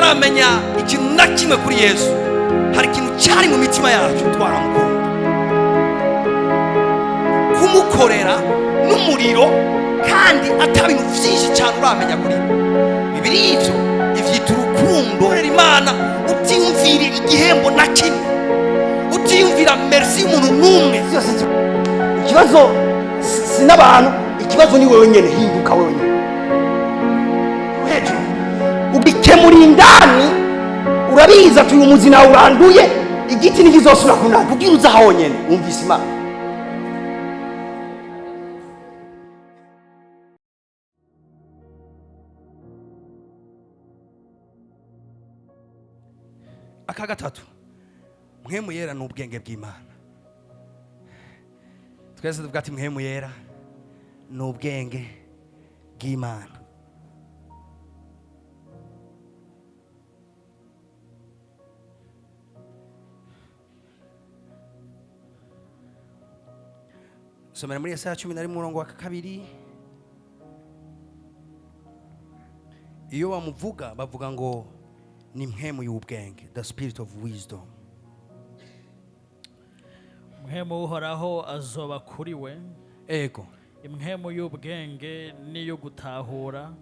Tutaramenya ikintu na kimwe kuri Yesu, hari ikintu cyari mu mitima yacu, twaramukunda, kumukorera n'umuriro, kandi ata bintu byinshi cyane uramenya kuri we. Bibiri ivyo ivyita urukundo. Korera Imana utiyumvira igihembo na kimwe, utiyumvira merci y'umuntu n'umwe. Byose ikibazo si n'abantu, ikibazo ni wewe nyene. Hinduka wewe nyene hejuru, ugikemura indani. Urabizi ati uyu muzi nawe uranduye, igiti ntikizosubira kunanda. Ubwira uza honyene wumvise Imana. Aka gatatu, Mpwemu Yera ni ubwenge bw'Imana. Twese tuvuga ati: "Mpwemu Yera ni ubwenge bw'Imana." Somera muri Yesaya 11 umurongo wa 2. Iyo bamuvuga, bavuga ngo ni mpwemu y'ubwenge, the spirit of wisdom. Mpwemu w'Uhoraho azoba kuri we, impwemu y'ubwenge n'iyo gutahura,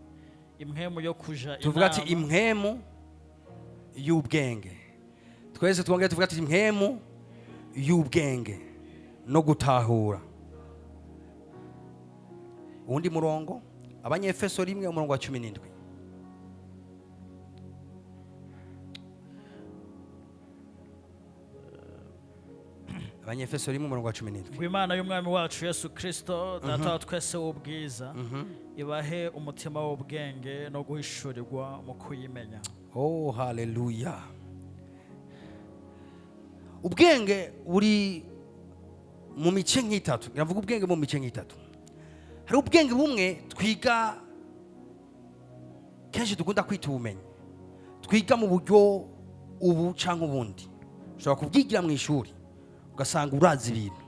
impwemu yo kuja Tuvuga ati inama. Impwemu y'ubwenge. Twese twongere tuvuga ati: "Impwemu y'ubwenge no gutahura." Uwundi murongo, Abanyefeso 1, umurongo wa 17. Abanyefeso 1, umurongo wa 17. Ngo Imana y'Umwami wacu Yesu Kirisito, Data wa twese w'ubwiza, ibahe umutima w'ubwenge no guhishurirwa mu kuyimenya. Oh, haleluya! Ubwenge buri mu mice nk'itatu. Ndavuga ubwenge mu mice nk'itatu. Hari ubwenge bumwe twiga, kenshi dukunda kwita ubumenyi, twiga mu buryo ubu cyangwa ubundi. Ushobora kubwigira mu ishuri, ugasanga urazi ibintu,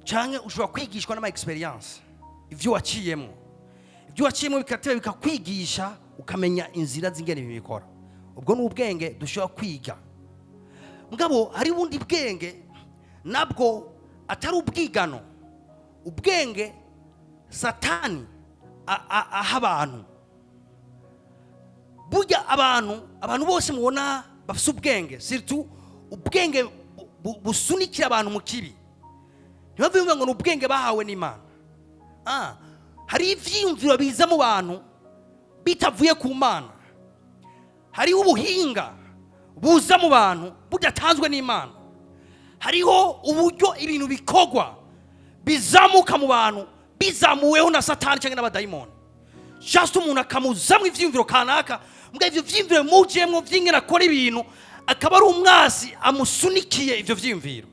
cyangwa ushobora kwigishwa n'ama experience, ibyo waciyemo bikateba bikakwigisha, ukamenya inzira z'ingene ibintu bikora. Ubwo ni ubwenge dushobora kwiga. Mugabo hari ubundi bwenge nabwo atari ubwigano, ubwenge Satani aha abantu. Burya abantu bose mubona bafite ubwenge, surtout ubwenge busunikira abantu mu kibi, ntibavuge ngo ni ubwenge bahawe n'Imana. Hari ivyiyumviro biza mu bantu bitavuye ku Mana. Hariho ubuhinga buza mu bantu budatanzwe n'Imana. Hariho uburyo ibintu bikorwa bizamuka mu bantu bizamuweho na Satani cyangwa n'abadayimoni. Just umuntu akamuzamo ivyiyumviro kanaka, mbwa ivyo vyiyumviro bimujemwo vy'ingene akora ibintu, akaba ari umwasi amusunikiye ivyo vyiyumviro,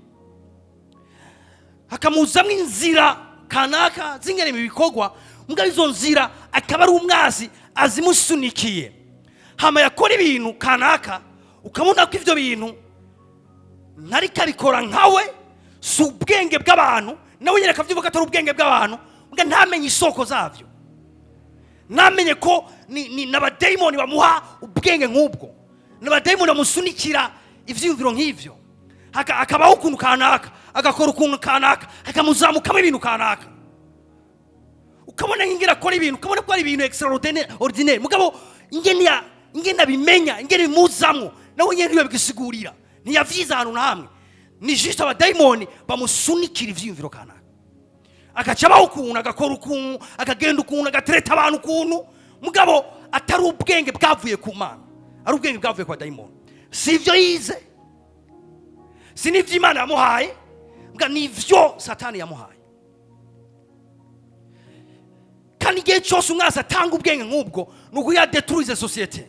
akamuzamo inzira kanaka z'ingene ibi bikorwa, mbwa izo nzira akaba ari umwasi azimusunikiye. Hama yakora ibintu kanaka, ukabona ko ivyo bintu ntariko abikora nkawe, si ubwenge bw'abantu. Nawe nyine akavyivuga ko atari ubwenge bw'abantu, mbwa ntamenye isoko zavyo, namenye ko ni n'abadayimoni bamuha ubwenge nk'ubwo, n'abadayimoni bamusunikira ivyiyumviro nk'ivyo. Akabaho ukuntu kanaka, agakora ukuntu kanaka, akamuzamukamo ibintu kanaka, ukabona nk'ingene akora ibintu, ukabona ko ari ibintu extraordinaire ordinaire. Mugabo ingene abimenya, ingene bimuzamwo, nawe nyene ntiyabigisigurira, ntiyavyize ahantu na hamwe. Ni juste abadayimoni bamusunikira ivyiyumviro kanaka, agaca abaho ukuntu, agakora ukuntu, akagenda ukuntu, agatereta abantu ukuntu, mugabo atari ubwenge bwavuye ku Mana, ari ubwenge bwavuye ku badayimoni. Si ibyo yize, si n'ibyo Imana yamuhaye, mbwa ni ibyo Satani yamuhaye. Kandi igihe cyose umwasi atanga ubwenge nk'ubwo, ni uko yadeturize sosiyete,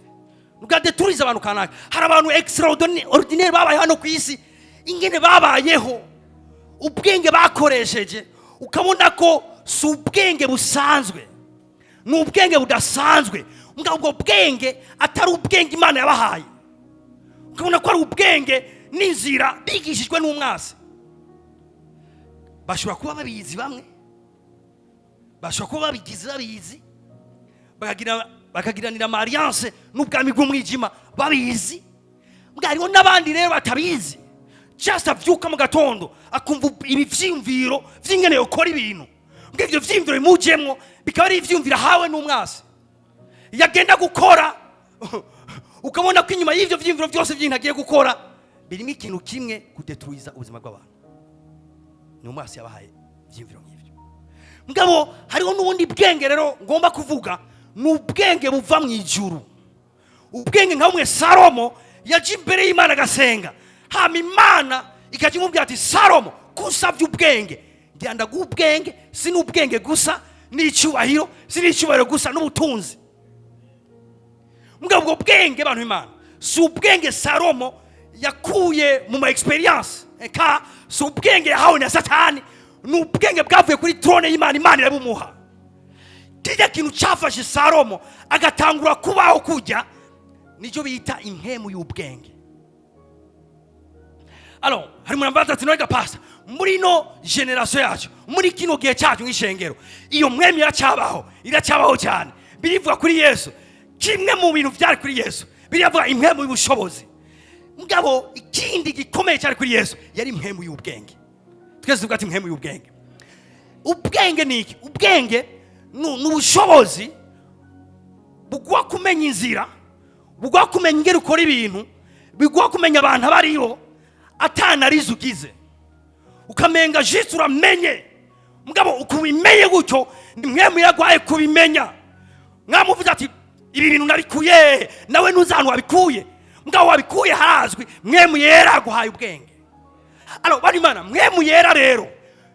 ni uko yadeturize abantu kanaka. Hari abantu extraordinaire babaye hano ku isi, ingene babayeho, ubwenge bakoresheje, ukabona ko si ubwenge busanzwe, ni ubwenge budasanzwe. Mbwa ubwo bwenge atari ubwenge Imana yabahaye, ukabona ko ari ubwenge n'inzira bigishijwe n'umwasi. Bashobora kuba babizi, bamwe bashobora kuba babigize babizi, bakagira bakagiranira ama alliance n'ubwami bw'umwijima babizi. Mbwa hariho n'abandi rero batabizi, just avyuka mu gatondo akumva ibi vyiyumviro vy'ingene yokora ibintu, mbwa ivyo vyiyumviro bimujemwo bikaba ari ivyiyumviro ahawe n'umwasi. Yagenda gukora, ukabona ko inyuma y'ivyo vyiyumviro byose vy'ibintu agiye gukora birimo ikintu kimwe: kudetruiza ubuzima bw'abantu. Ni umwasi yabahaye ivyiyumviro nk'ivyo. Mugabo hariho n'ubundi bwenge rero ngomba kuvuga, ni ubwenge buva mu ijuru, ubwenge nka bumwe Salomo yaje imbere y'Imana agasenga, hama Imana ikajya imubwira ati: "Salomo, ko usabye ubwenge, ngira ndaguha ubwenge, si n'ubwenge gusa, n'icyubahiro, si n'icyubahiro gusa, n'ubutunzi." Mugabo ubwo bwenge, bantu Imana, si ubwenge Salomo yakuye mu ma experience, eka si ubwenge yahawe na Satani, ni ubwenge bwavuye kuri trône y'Imana. Imana irabumuha. Kirya kintu cyafashe Salomo agatangura kubaho kujya, nicyo bita impemu y'ubwenge. Alors hari umuntu ambaza ati: "None pastor, muri ino génération yacu, muri kino gihe cyacu nk'ishengero, iyo mpwemu iracyabaho?" Iracyabaho cyane. Birivuga kuri Yesu, kimwe mu bintu byari kuri Yesu, birivuga impwemu y'ubushobozi. Mugabo ikindi gikomeye cyari kuri Yesu yari impwemu y'ubwenge. Twese tuvuga ati: "Impwemu y'ubwenge." Ubwenge ni iki? Ubwenge ni ubushobozi buguha kumenya inzira, buguha kumenya ingene ukora ibintu, biguha kumenya abantu abo aribo atanarize ugize, ukamenga juste uramenye. Mugabo ukubimenye gutyo, ni mwe yaguhaye kubimenya. Mwamuvuze ati: "Ibi bintu nabikuye hehe?" Nawe ntuzi ahantu wabikuye, mugabo wabikuye harazwi. Mpwemu Yera aguhaye ubwenge. Alors bari Imana, Mpwemu Yera rero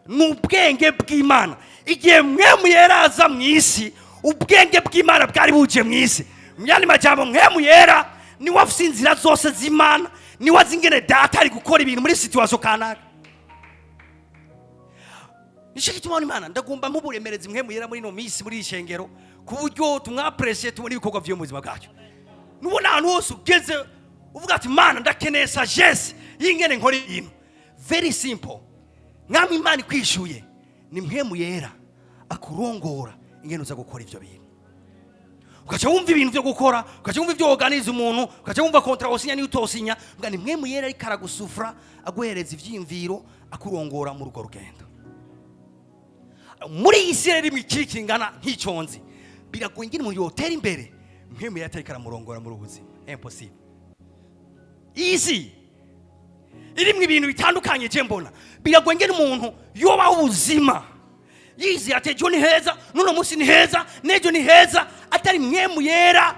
ni ubwenge bw'Imana. Igihe Mpwemu Yera aza mu isi, ubwenge bw'Imana bwari buje mu isi. Mu yandi majambo, Mpwemu Yera niwe afise inzira zose z'Imana, niwe azi ingene Data ari gukora ibintu muri situation kanaka. Nicyo gituma Imana ndagomba muburemereza Mpwemu Yera muri ino minsi muri iri shengero, ku buryo tumwapresiye, tubona ibikorwa vyo mu buzima bwacu. Nubona ahantu hose ugeze uvuga ati: "Mana, ndakeneye sagesse y'ingene nkora ibintu." Very simple, Mwami Imana ikwishyuye, ni Mpwemu Yera akurongora ingene uza gukora ivyo bintu, ugaca wumva ibintu byo gukora, ugaca wumva ibyo organiza umuntu, ugaca wumva contrat wosinya niyo utosinya. Mbwa ni Mpwemu Yera ariko aragusufura, aguhereza ivyiyumviro, akurongora muri urwo rugendo. Muri iyi si rero imwe ikiri kingana nk'iconzi, biragoye ingene umuntu yotera imbere Mpwemu Yera atariko aramurongora muri ubu buzima. Impossible. Iyi si irimwo ibintu bitandukanye, je mbona biragoye ingene umuntu yobaho ubuzima yizeye ati: "Ejo ni heza, n'uno munsi ni heza, n'ejo ni heza," atari Mpwemu Yera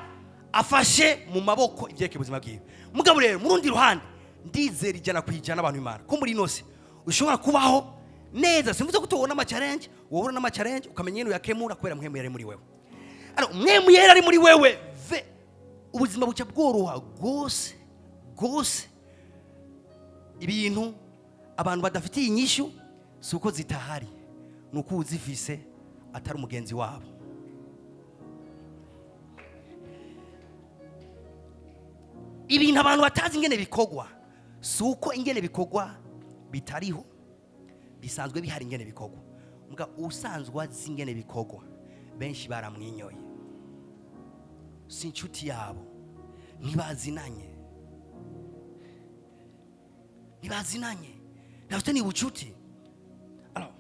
afashe mu maboko ibyerekeye ubuzima bwiwe. Mugabo rero mu rundi ruhande, ndizera 100% abantu Imana ko muri ino si ushobora kubaho neza. Simvuze ko utubona ama challenge, wohura n'ama challenge ukamenya ingene uyakemura kubera Mpwemu Yera ari muri wewe. Alors Mpwemu Yera ari muri wewe, ve ubuzima buca bworoha rwose rwose. Ibintu abantu badafitiye inyishu si uko zitahari, ni uko uzifise atari umugenzi wabo. Ibintu abantu batazi ingene bikorwa si uko ingene bikorwa bitariho, bisanzwe bihari ingene bikorwa. Mbwa usanzwe azi ingene bikorwa, benshi baramwinyoye, si inshuti yabo, ntibazinanye, ntibazinanye, ntafite ni ubucuti. Alors,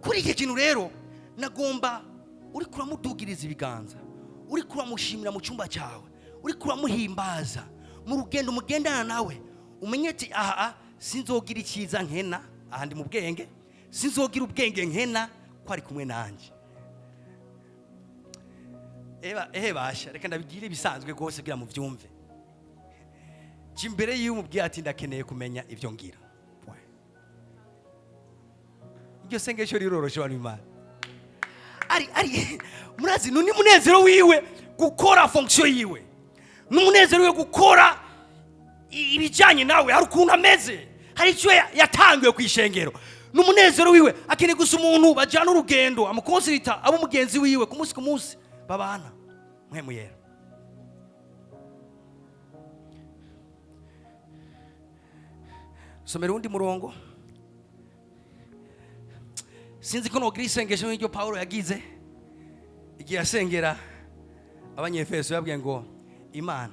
kuri iki kintu rero nagomba uri kuramudugiriza ibiganza, uri kuramushimira mu cyumba cyawe, uri kuramuhimbaza mu rugendo mugendana nawe, umenye ati: "Aha sinzogira icyiza nkena, aha ndi mu bwenge, sinzogira ubwenge nkena ko ari kumwe nanjye." Eba ehe basha, reka ndabigire ibisanzwe rwose kugira mubyumve. Jya imbere yiwe umubwira ati: "Ndakeneye kumenya ibyo ngira." Point. Iryo sengesho riroroshe, abantu Imana. Ari murazi ni munezero wiwe gukora fonction yiwe, n'umunezero wiwe gukora ibijyanye nawe. Hari ukuntu ameze, hari icyo yatangiwe ku ishengero, n'umunezero wiwe. Akeneye gusa umuntu bajyana urugendo, amukonsirita, abo umugenzi wiwe ku munsi ku munsi babana. Mpwemu Yera. Somera uwundi murongo. Sinzi ko nogira isengesho nk'iryo Pawulo yagize igihe yasengera. Abanyefeso yabwiye ngo Imana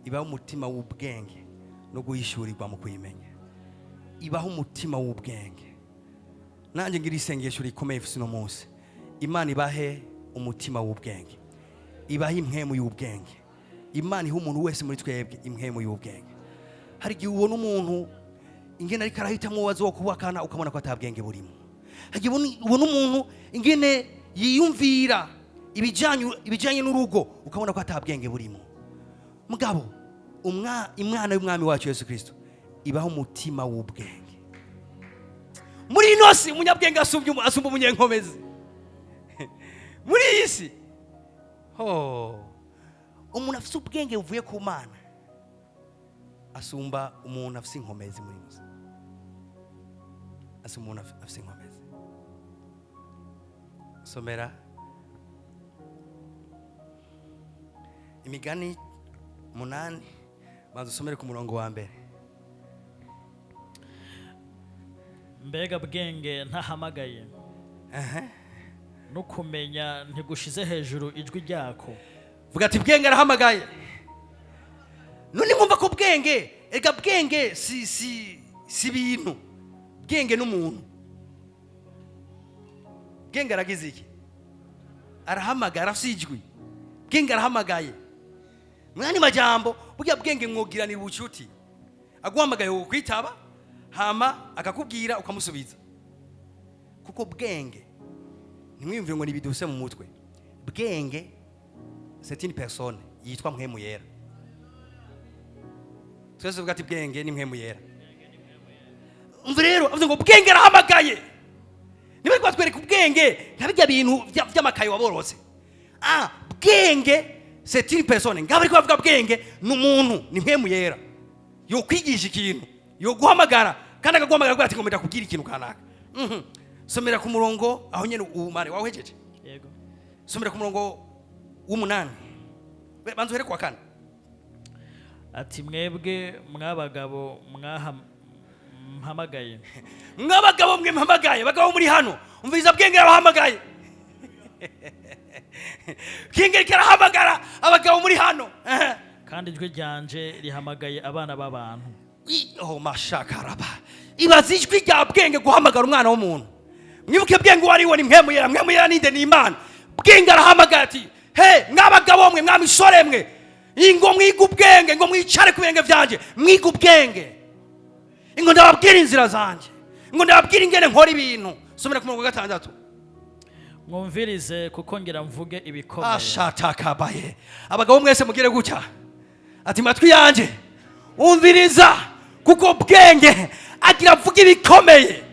ibaho umutima w'ubwenge no guhishurirwa mu kuyimenya. Ibaho umutima w'ubwenge. Nanjye ngira isengesho rikomeye mfise uno munsi: Imana ibahe umutima w'ubwenge, ibahe impwemu y'ubwenge. Imana ihe umuntu wese muri twebwe impwemu y'ubwenge. Hari igihe ubona umuntu ingene ariko arahitamo uwo azokubakana, ukabona ko atabwenge burimo. Hari igihe ubona umuntu ingene yiyumvira ibijyanye n'urugo, ukabona ko atabwenge burimo. Mugabo Imana y'Umwami wacu Yesu Kirisito ibaho umutima w'ubwenge. Muri ino si umunyabwenge asumba umunyenkomezi. Muri iyi si ho umuntu afite ubwenge buvuye ku Mana asumba umuntu afite inkomezi. Muri ino si asumba umuntu afite inkomezi. Somera Imigani 8, banza usomere ku murongo wa mbere. Mbega Bwenge ntahamagaye, no kumenya ntigushize hejuru ijwi ryako? Vuga ati: "Bwenge arahamagaye." None mwumva ko Bwenge, erega Bwenge si ibintu, Bwenge n'umuntu. Bwenge aragize iki? Arahamagara, afite ijwi. Bwenge arahamagaye. Mwani majambo, burya Bwenge mwogiranira ubucuti. Aguhamagaye ukwitaba, hama akakubwira ukamusubiza, kuko Bwenge, ntimwiyumvire ngo nibiduse mu mutwe, Bwenge c'est une personne yitwa Mpwemu Yera. Twese tuvuga ati: "Bwenge ni Mpwemu Yera." Umva rero, avuze ngo Bwenge arahamagaye. Niba ariko batwereka ubwenge nka bijya bintu by'amakaye waborotse. Ah, Bwenge c'est une personne. Ngabo ariko bavuga Bwenge ni umuntu, ni Mpwemu Yera. Yokwigisha ikintu, yoguhamagara, kandi akaguhamagara avuga ati: "Ngomba kubwira ikintu kanaka." Somera ku murongo aho nyene umare wawuhejeje. Yego. Somera ku murongo w'umunani. Banza uhere kuwa kane. Ati: "Mwebwe mw'abagabo mpamagaye." Mw'abagabo mwe mpamagaye, bagabo muri hano, umviriza, Bwenge arabahamagaye. Bwenge ariko arahamagara abagabo muri hano. "Kandi ijwi ryanje rihamagaye abana b'abantu." Oh, mashakaraba! Ibaza ijwi rya Bwenge guhamagara umwana w'umuntu. Mwibuke Bwenge uwo ari we, ni Mpwemu Yera. Mpwemu Yera ninde? Ni Imana. Bwenge arahamagara ati: "He mw'abagabo mwe, mwamisore mwe, ingo mwige ubwenge, ngo mwicare ku birenge byanje mwige ubwenge, ingo ndababwira inzira zanje, ngo ndababwira ingene nkora ibintu." Somera ku murongo wa gatandatu. "Mwumvirize, kuko ngira mvuge ibikomeye." Ashatakabaye! Abagabo mwese mugire gutya, ati: "Matwi yanje, umviriza, kuko Bwenge agira avuga ibikomeye."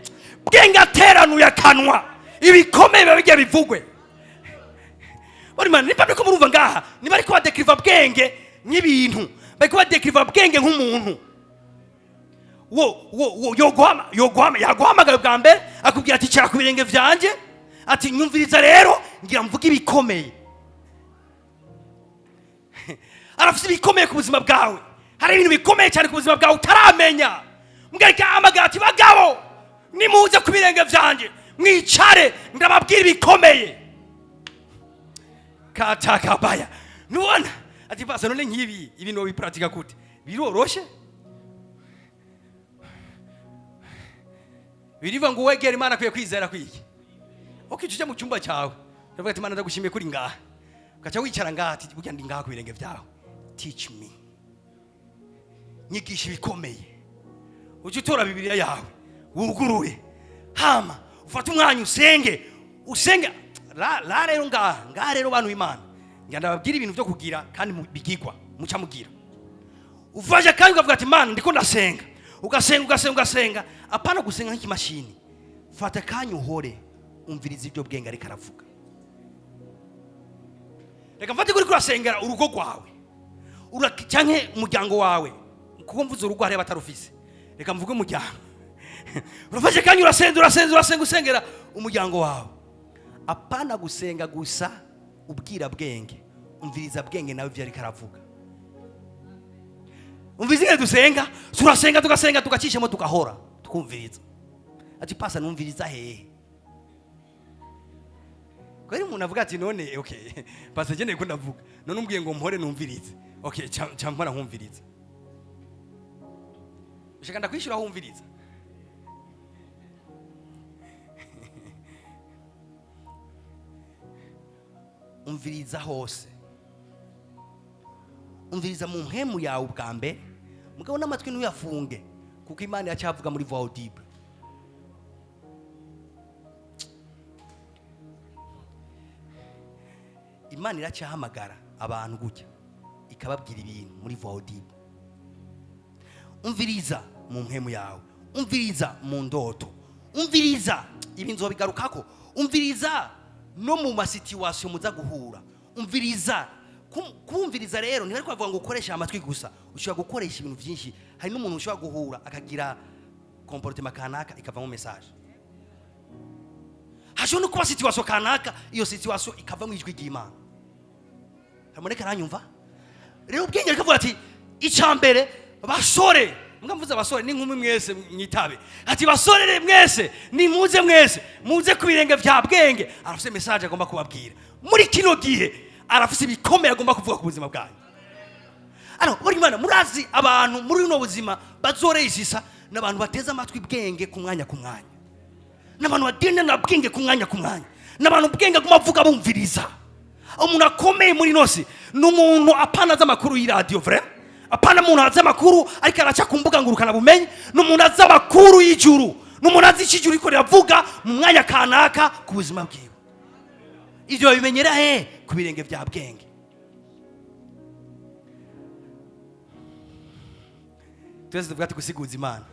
Bwenge ateranuye akanwa, ibikomeye biba bigiye bivugwe. Bari mana, niba bariko murumva ngaha, niba ariko badekiriva Bwenge nk'ibintu, bariko badekiriva Bwenge nk'umuntu wo yoguhama yaguhamagaye bwa mbere, akubwira ati: "Icara ku birenge vyanje," ati: "Nyumviriza rero, ngira mvuge ibikomeye." Arafite ibikomeye ku buzima bwawe. Hari ibintu bikomeye cyane ku buzima bwawe utaramenya. Mbwira, ahamagara ati: "Bagabo, nimuze ku birenge vyanje mwicare, ndababwira ibikomeye." Katakabaya! Nubona ati: "Basa none nk'ibi ibintu wabipuratika gute?" Biroroshe. Birivuga ngo uwegera Imana akwiye kwizera kwiki. Ukica ujya mu cyumba cyawe, uravuga ati: "Imana, ndagushimiye kuri ngaha." Ugaca wicara ngaha, ati: "Burya ndi ngaha ku birenge byawe, teach me, nyigisha ibikomeye." Ujye utora Bibiliya yawe, wuguruye, hama ufate umwanya usenge, usenge. La rero ngaha rero, bantu b'Imana, ngira ndababwira ibintu byo kugira kandi bigigwa muca mugira. Uvaje kandi ukavuga ati: "Mana, ndiko ndasenga." Ugasenga, ugasenga, ugasenga. Apana gusenga nk'ikimashini. Fata akanya uhore, umviriza ibyo Bwenge ariko aravuga. Reka mfate kuri kurasengera urugo rwawe canke umuryango wawe, kuko mvuze urugo hariya batarufise, reka mvuge umuryango. Urafashe kanya urasenga, urasenga, urasenga, usengera umuryango wawe. Apana gusenga gusa ubwira Bwenge, umviriza Bwenge nawe ibyo ariko aravuga. Umviriza ingene dusenga. Turasenga, tugasenga, tugacishamo, tugahora tukumviriza. Ati: "Pasa, numviriza hehe?" Kubera umuntu avuga ati: "None okay, pastor, je ko ndavuga, none umbwiye ngo mpore numvirize." Okay, ca mpora nkumviriza. Ushaka ndakwishura wumviriza. Umviriza hose, umviriza mu mpemu yawe ubwa mbere, mugabo n'amatwi ntuyafunge, kuko Imana iracyavuga muri voix audible. Imana iracyahamagara abantu gutya, ikababwira ibintu muri voix audible. Umviriza mu mpemu yawe, umviriza mu ndoto, umviriza, ibi nzobigarukako. Umviriza no mu ma situations muza guhura. Umviriza. Kumviriza rero ntibari kuvuga ngo ukoreshe amatwi gusa, ushobora gukoresha ibintu byinshi. Hari n'umuntu ushobora guhura akagira comportement kanaka, ikavamo message. Hashobora no kuba situation kanaka, iyo situation ikavamo ijwi ry'Imana. Hamureka aranyumva. Rero ubwenge rikavuga ati: "Icya mbere, basore," mbwa mvuze abasore n'inkumi mwese mwitabe, ati: "Basore mwese, nimuze mwese, muze ku birenge bya Bwenge. Arafise message agomba kubabwira muri kino gihe, arafise ibikomeye agomba kuvuga ku buzima bwanyu." Ano buri Imana, murazi abantu muri buno buzima bazoreyisisa ni abantu bateze amatwi Bwenge ku mwanya ku mwanya, n'abantu bagendana Bwenge ku mwanya ku mwanya, n'abantu Bwenge aguma avuga bumviriza. Umuntu akomeye muri nosi ni umuntu apana azi amakuru y'iradiyo, vraiment, apana umuntu azi amakuru ariko araca ku mbuga ngurukana bumenyi. Ni umuntu azi amakuru y'ijuru, ni umuntu azi icyo ijuru riko riravuga mu mwanya kanaka ku buzima bwiwe. Ibyo babimenyera he? Ku birenge bya Bwenge. Twese tuvuga ati: "Gusiguza Imana."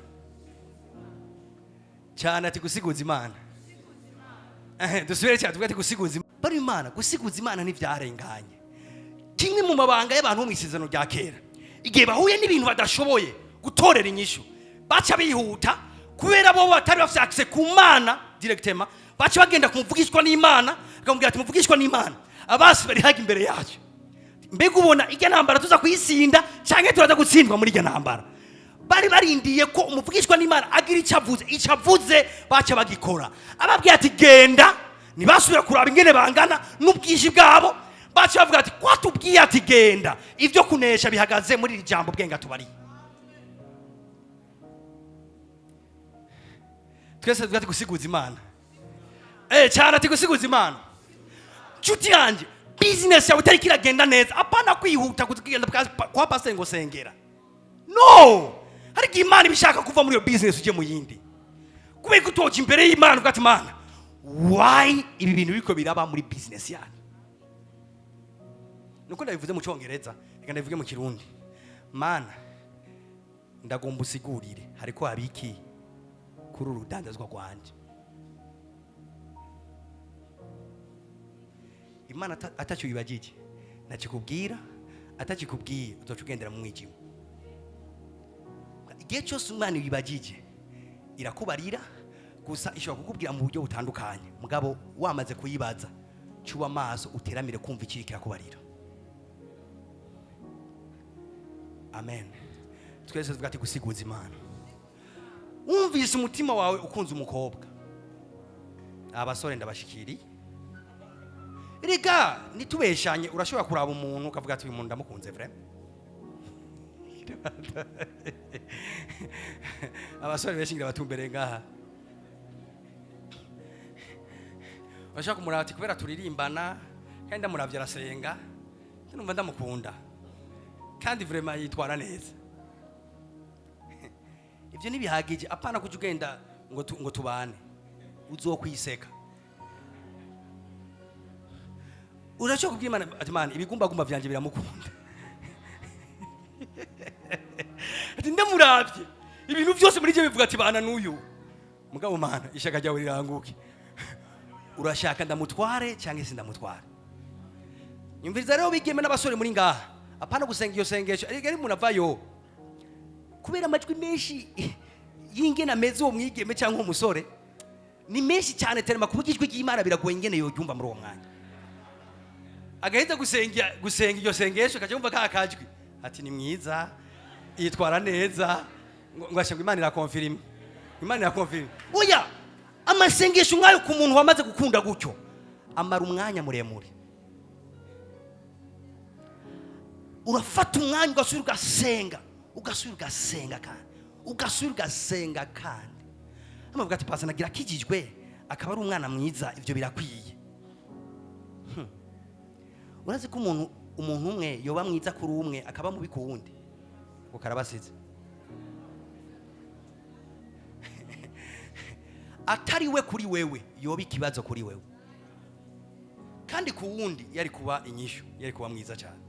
Cyane, ati: "Gusiguza Imana." Dusubire cyane, tuvuge ati: "Gusiguza Imana." Bari Imana, gusiguza Imana ntibyarenganye. Kimwe mu mabanga y'abantu bo mu Isezerano rya Kera, igihe bahuye n'ibintu badashoboye gutorera inyishu, baca bihuta, kubera bo batari bafite accès ku Mana directement, baca bagenda kumuvugishwa n'Imana, akamubwira ati: "Muvugishwa n'Imana, abasi bari haga imbere yacu, mbega ubona irya ntambara tuza kuyisinda cyangwa turaza gutsindwa muri irya ntambara?" Bari barindiye ko umuvugishwa n'Imana agira icyo avuze. Icyo avuze baca bagikora. Ababwira ati: "Genda," ntibasubira kuraba ingene bangana n'ubwinshi bwabo. Baca bavuga ati: "Kwatubwiye ati genda, ibyo kunesha bihagaze muri iri jambo Bwenge tubariye." Twese tuvuga ati: "Gusiguza Imana." Cyane, ati: "Gusiguza Imana." Nshuti yanjye, business yawe itariko iragenda neza, apana kwihuta kugenda kwa pastor ngo sengera. No hari igihe Imana iba ishaka kuva muri iyo business ujye mu yindi. Kubera ko utoje imbere y'Imana uvuga ati: "Mana, why ibi bintu biriko biraba muri business yanjye?" Nuko ndabivuze mu Cyongereza, reka ndabivuge mu Kirundi: Mana, ndagomba usigurire hariko habiki kuri uru rudandazwa rwanje. Imana atacyo yibagije ntakikubwira, atakikubwiye uzoca ugendera mu mwijima. Igihe cyose Imana yibagije irakubarira, gusa ishobora kukubwira mu buryo butandukanye. Mugabo wamaze kuyibaza, cuba amaso, uteramire kumva ikiri kirakubarira. Amen. Twese tuvuga ati: "Gusiguza Imana." Wumvise umutima wawe ukunze umukobwa, abasore ndabashikiriye, rega nitubeshanye, urashobora kuraba umuntu ukavuga ati: "Uyu muntu ndamukunze vraiment." Abasore benshi ngira batumbereye ngaha. Urashobora kumuraba ati: "Kubera turirimbana, kandi ndamuravye arasenga, numva ndamukunda, kandi vraiment yitwara neza." Ibyo ntibihagije. Apana kujya ugenda ngo tubane, uzokwiseka. Urashobora kubwira Imana ati: "Mana, ibigumbagumba vyanje biramukunda," ati: "Ndamuravye, ibintu byose muri je bivuga ati bana n'uyu mugabo. Mana, ishaka ryawe riranguke. Urashaka ndamutware cyangwa se ndamutware?" Nyumviriza rero, bigeme n'abasore muri ngaha, apana gusenga iyo sengesho. Ariko ari umuntu avayo kubera amajwi menshi y'ingene ameze, uwo mwigeme cyangwa uwo musore ni menshi cyane terema, kuvuga ijwi ry'Imana biragoye ingene yoryumva muri uwo mwanya. Agahita gusenga iryo sengesho, akajya yumva ka kajwi ati: "Ni mwiza, yitwara neza," ngo ashe ngo Imana irakonfirima, Imana irakonfirima. Oya, amasengesho nk'ayo ku muntu wamaze gukunda gutyo. Amara umwanya muremure. Urafata umwanya, ugasubira ugasenga, ugasubira ugasenga kandi, ugasubira ugasenga kandi. Amavuga ati: "Pasi nagira akijijwe, akaba ari umwana mwiza, ibyo birakwiye." Urazi ko umuntu umwe yoba mwiza kuri umwe, akaba mubi ku wundi, ngo karabasize. Atari we kuri wewe, yoba ikibazo kuri wewe, kandi ku wundi yari kuba inyishu, yari kuba mwiza cyane.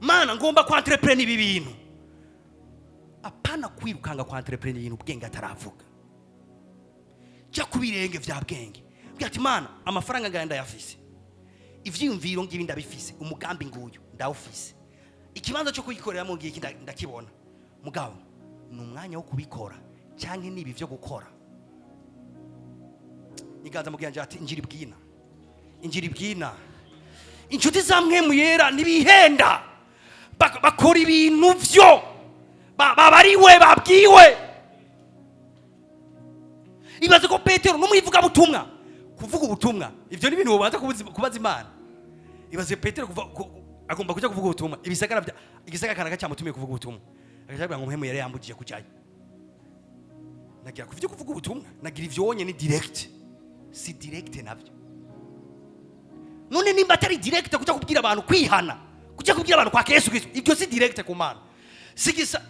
Mana, ngomba kwa entreprendre ibi bintu. Apana kwirukanga kwa entreprendre ibintu Bwenge ataravuga. Jya ku birenge vya Bwenge, bwira ati: "Mana, amafaranga ngaya ndayafise, ivyiyumviro ngibi ndabifise, umugambi nguyu ndawufise, ikibanza cyo kuyikoreramo ngiki ndakibona. Mugabo ni umwanya wo kubikora cyangwa nibi vyo gukora?" Iganza mugenzi ati: "Injira ibwina, injira ibwina." Inshuti za Mpwemu Yera ntibihenda. Bakora ibintu vyo babariwe, babwiwe. Ibaze ko Petero n'umwivugabutumwa, kuvuga ubutumwa, ivyo ni ibintu wobanza kubaza Imana. Ibaze Petero kuva agomba kuja kuvuga ubutumwa, ibisagara bya igisagara kanaka cyamutumiye kuvuga ubutumwa, agaca ngo: "Mpwemu Yera yambujije kujayo." Nagira kuvyo kuvuga ubutumwa, nagira ivyo wonye ni direct, si direct navyo. None nimba atari direct kuja kubwira abantu kwihana, kuja kubwira abantu kwa Yesu Kristo, ibyo si direct ku Mana, sigisa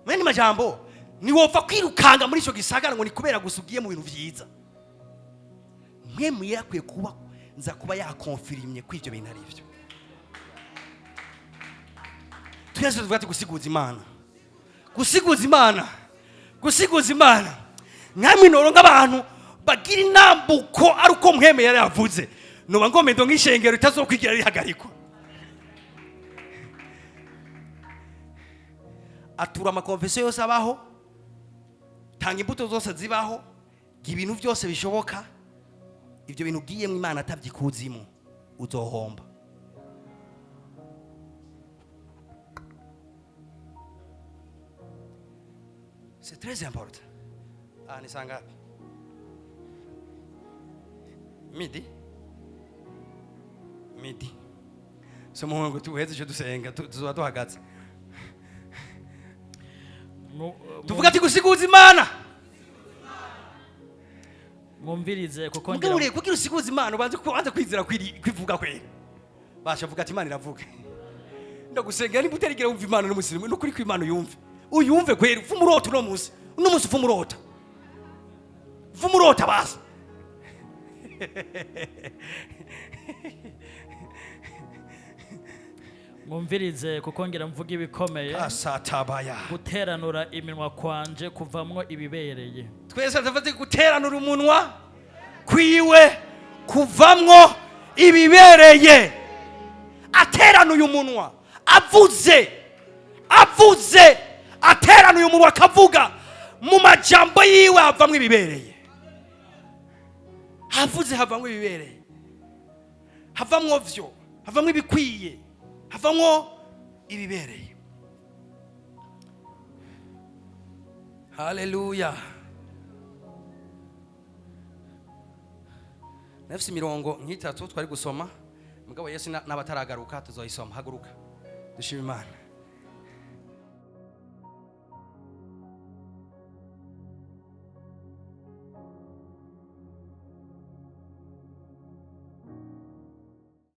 mwene majambo. Niwopfa kwirukanga muri ico gisagara ngo ni kubera gusa ugiye mu bintu vyiza. Mpwemu yakwiye kuba nza kuba yakonfirimye ko ivyo bintu ari byo. Twese tuvuga ati: "Gusiguza Imana, gusiguza Imana, gusiguza Imana." Nkamwe noro nk'abantu bagira inambuko ari uko Mpwemu yari yavuze, noba ngomendo nk'ishengero itazokwigira rihagarikwa. Atura ama confession yose abaho, tanga imbuto zose zibaho, gira ibintu byose bishoboka. Ibyo bintu ugiyemo Imana atabyikuzimo, uzohomba. C'est très important. Ah, ni saa ngapi? Midi, midi. So muhungu, tuheze icyo dusenga, tuzoba duhagaze. Tuvuga ati: "Gusiguza Imana." Mwumvirize kuko mugabo ngira ure kugira usiguze Imana, ubanze kubanza kwizera kwivuga kwera. Basha vuga ati: "Imana iravuga." Ndagusengera, niba utarigera wumva Imana n'umusirimu, nukuri ko Imana uyumve, uyumve kwera. Uva umurota uno munsi, uno munsi uva umurota, uva umurota basi. Mwumvirize kuko ngira mvuga ibikomeye. Asatabaya. Guteranura iminwa kwanje kuvamwo ibibereye. Twese tuvuze: "Guteranura umunwa kwiwe kuvamwo ibibereye." Ateranuye umunwa, avuze, avuze, ateranuye umunwa akavuga, mu majambo yiwe havamwo ibibereye. Avuze havamwo ibibereye, havamwo vyo, havamwo ibikwiye, havamwo ibibereye. Haleluya! Nafise imirongo nk'itatu twari gusoma, mugabo Yesu n'abataragaruka tuzoyisoma. Haguruka, dushima Imana.